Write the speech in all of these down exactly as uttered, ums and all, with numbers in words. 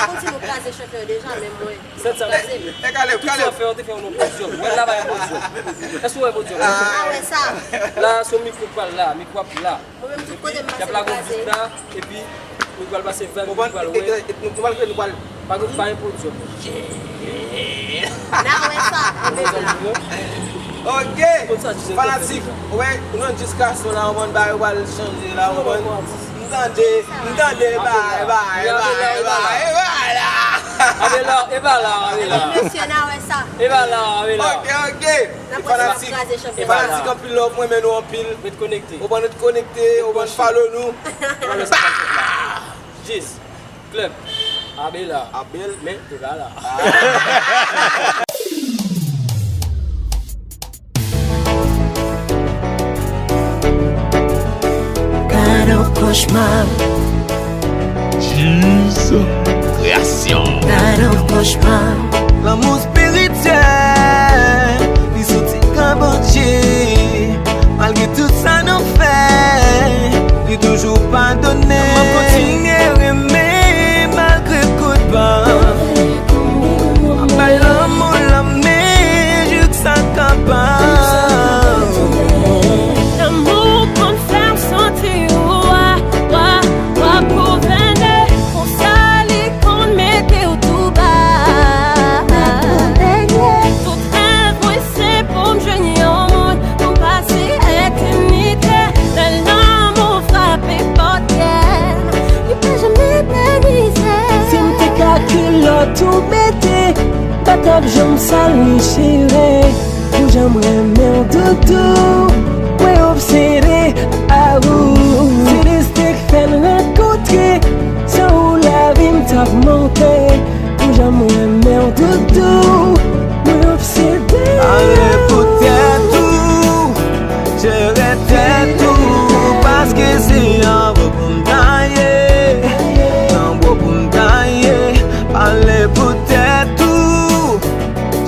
pa konn si nou kraze chanpyon deja, men mwen. Sèt sa. Kraze m. Tout sa w fè, w te fè yon podyòm. Wè la, pa yon podyòm. Èske w wè podyòm? Ah, wè sa. La, se yon mikwo k pral la, mikwo ap la. Mwen menm, tout kote m pase, m kraze. Y ap lage yon bit la, epi nou pral pase vag, nou pral wè. Nou pral, nou pral. Pa gen, pa gen podyòm. N a wè sa, Abela. Ok. Fanatik, wè, nou nan diskasyon la, ou konn bagay yo pral chanje la, ou konn. M tande, m tande, e ba, e ba, e ba, e ba, e ba la. Abela, e ba la, Abela. Mesye, n a wè sa. E ba la, Abela. Ok, ok. N ap wè si w ap kraze chanpyon. Fanatik, anpil love, mwen renmen nou anpil. Ret konekte. Ou konn ret konekte, ou konn follow nou. Jis. Club. Abela. Abel. Men, te ba la. Gade yon kochma. Jis. Kreasyon. Gade yon kochma. Lanmou espirityèl, li soti kan Bondye. Malgre tout sa nou fè, li toujou padone. Mwen kontinye renmen malgre kout ban. Mwen bay lanmou, lanmou jis sa kapab. Lanmou konn fè m santi w a, w a, w a gouvène. Konsa li konn mete w tou ba. Tout rèv mwen se pou m jwenn yon moun pou m pase etènite. Bèl lanmou frape pòt kè m, li pa janm mete mizè. Si m te ka kilòt ou mete, m pa t ap janm sal ni chire. Pou jan m renmen w doudou, mwen obsede a ou. Se desten k fè n rankontre, san ou lavi m t ap monte. Pou jan m renmen w doudou, mwen obsede. Ale pou tèt ou, jere tèt ou, paske se anwo pou m ta ye, anwo pou m ta ye. Ale pou tèt ou,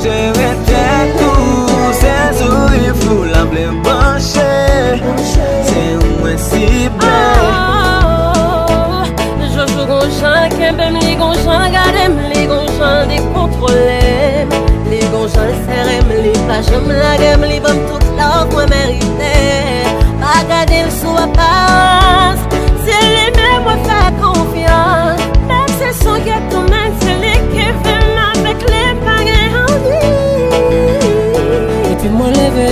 jere tèt ou, se souri flou la vle branche, se ou mwen sible. Oh, Jojo gon jan l kenbe m, li gon jan l gade m, li gon jan l dekontwole m, li gon jan l sere m, li pa janm lage m, li ban m tout love mwen merite. Pa gade l sou aparans, se li menm mwen fè konfyans. Menm si se yon ghetto man, se li ki vle m avèk li, m pa gen anvi. Epi mwen leve,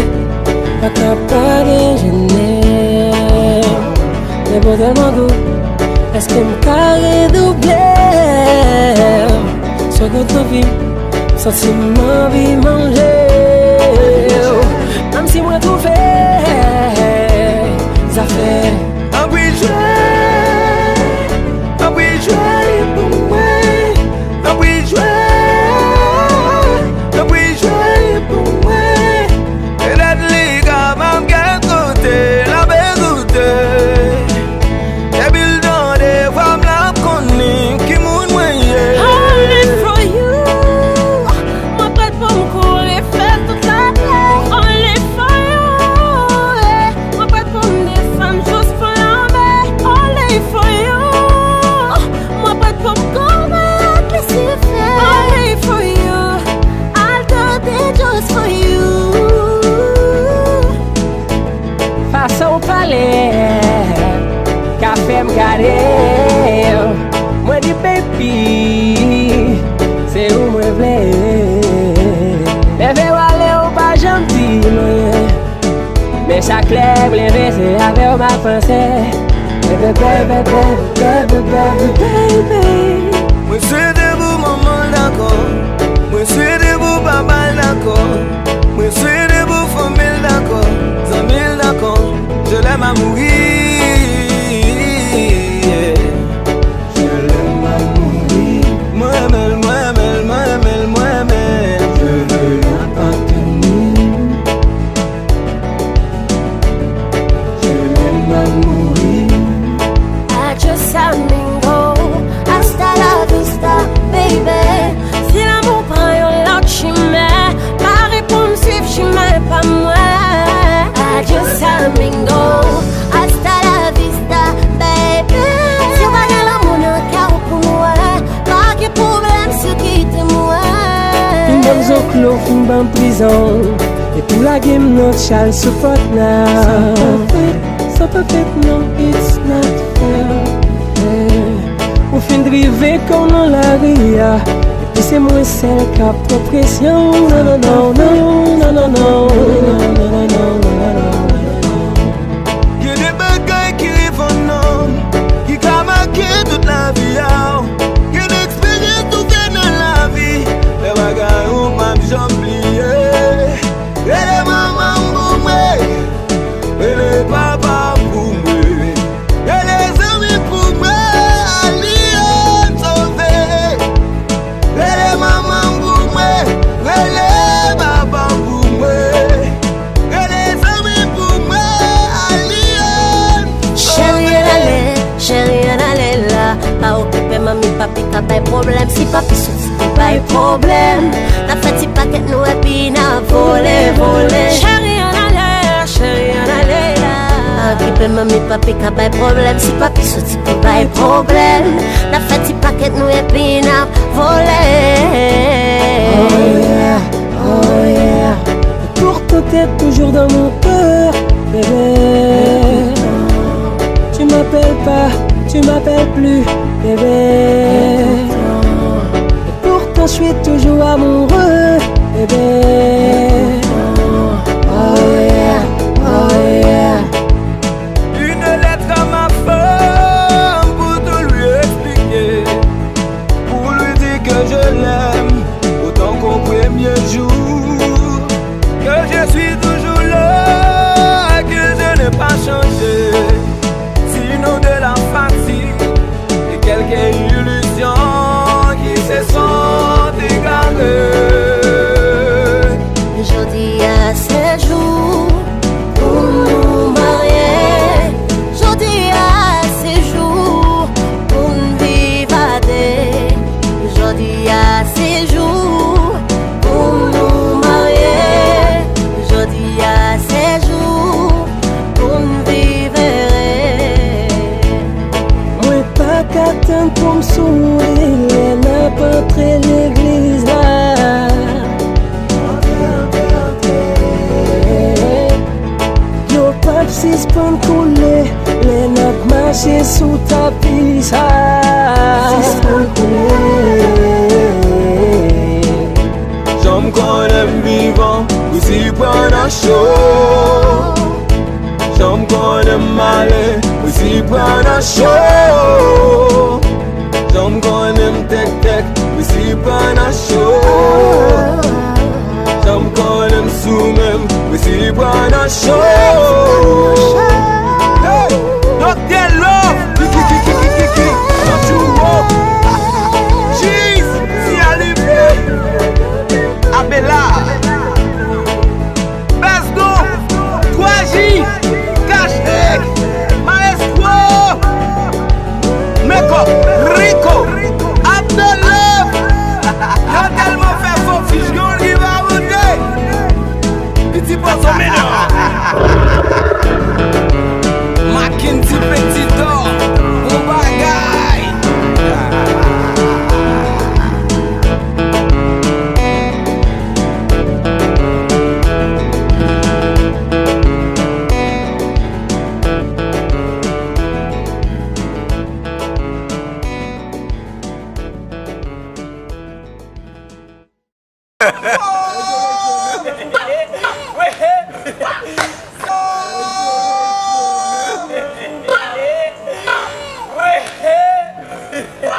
pa ka pa dejene. Men bon tèlman gou, èske m ka redouble? Sou gout anvi, santi m anvi manje. Menm si mwen twouve zafè. Anpil jwe, anpil jwe pou mwen. Anpil jwe, anpil jwe pou mwen. Petèt li kapab kèk kote, l ap ekoute. Depi l tande vwa m, l ap konnen ki moun mwen ye. Only for you. Mwen prèt pou m kouri fè tout latè. Only for you, yeah. Mwen prèt pou m desann jous fon lanmè. Only for you. Mwen prèt pou m Sa klè, m leve, se avè w m ap panse. Baby, baby, baby, baby, baby, baby. Mwen swete pou manman l dakò. Mwen swete pou papa l dakò. Mwen swete pou fanmi l dakò. Zanmi l dakò. Je l'aime à mourir. Yeah. Je l'aime à mourir. Mwen renmen l, mwen renmen l, mwen renmen l, mwen renmen l. Je veux l'appartenir. Je l'aime à mourir. Adios amigo, hasta la vista, baby. Si lanmou pran yon lòt chimen, pare pou m swiv chimen pa mwen. Adios amigo, hasta la vista, baby. Si w pa gen lanmou nan kè w pou mwen, pa gen pwoblèm si w kite mwen. Fin ban m zoklo, fin ban m prizon. Epi w lage m nan chal sou pòt la. Sa pa fèt, sa pa fèt, non, it's not fair. Yeah. Ou fin drive kò w nan lari a. Epi se mwen sèl k ap pran presyon. Non, non, non, non. Gen de bagay ki rive yon nonm ki ka make tout lavi a w. Gen de eksperyans ou fè nan lavi, lè bagay ou p ap janm bliye. Rele manman m pou mwen, rele papa m pou mwen, rele zanmi m pou mwen, Aliyè m sove. Rele manman m pou mwen, rele papa m pou mwen, rele zanmi m pou mwen, Aliyè m sove. Cheri, ann ale, cheri, ann ale la. Pa okipe manmi, papi ka bay pwoblèm. Si papi soti pou bay pwoblèm, n ap fè ti pakèt nou epi n ap vole, vole. Cheri, ann ale, cheri, ann ale la. Pa okipe manmi, papi ka bay pwoblèm. Si papi soti pou bay pwoblèm, n ap fè ti pakèt nou epi n ap vole. Oh yeah, oh yeah. Et pourtant t'es toujours dans mon cœur, bébé. Tu m'appelles pas, tu m'appelles plus, bébé. Et pourtant je suis toujours amoureux, bébé. Oh yeah, oh yeah. Une lettre à ma femme pour tout lui expliquer, pour lui dire que je l'aime autant qu'au premier jour, que je suis toujours là, que je n'ai pas changé, sinon de la fatigue et quelques illusions qui se sont égarées. Jodi a se jou pou nou marye. Jodi a se jou pou n viv a de. Jodi a se jou pou nou marye. Jodi a se jou pou n viv ere. Mwen pa ka tann pou m souri lè n ap antre legliz la. Dlo p ap sispann koule lè n ap mache sou tapi sa. Sispann koule. Jan m konnen m vivan, ou si pran nan cho. Jan m konnen m male, ou si pran nan cho. Jan m konnen m tèktèk, ou si pran nan cho. Jan m konnen m sou men m, ou si pran nan cho. Hey! Doktè Love, ki, ki, ki, ki, ki, ki, ki, Santi w wo. Jeez, si alive. Abela. Besdo, Twa J, Cash Egg, Maestro, Makeup, Rico, Abdallah. Yo tèlman fè fo fich, gen youn ki pa monte. Piti pozo menan. Mackendy Petit Dor, bon bagay. E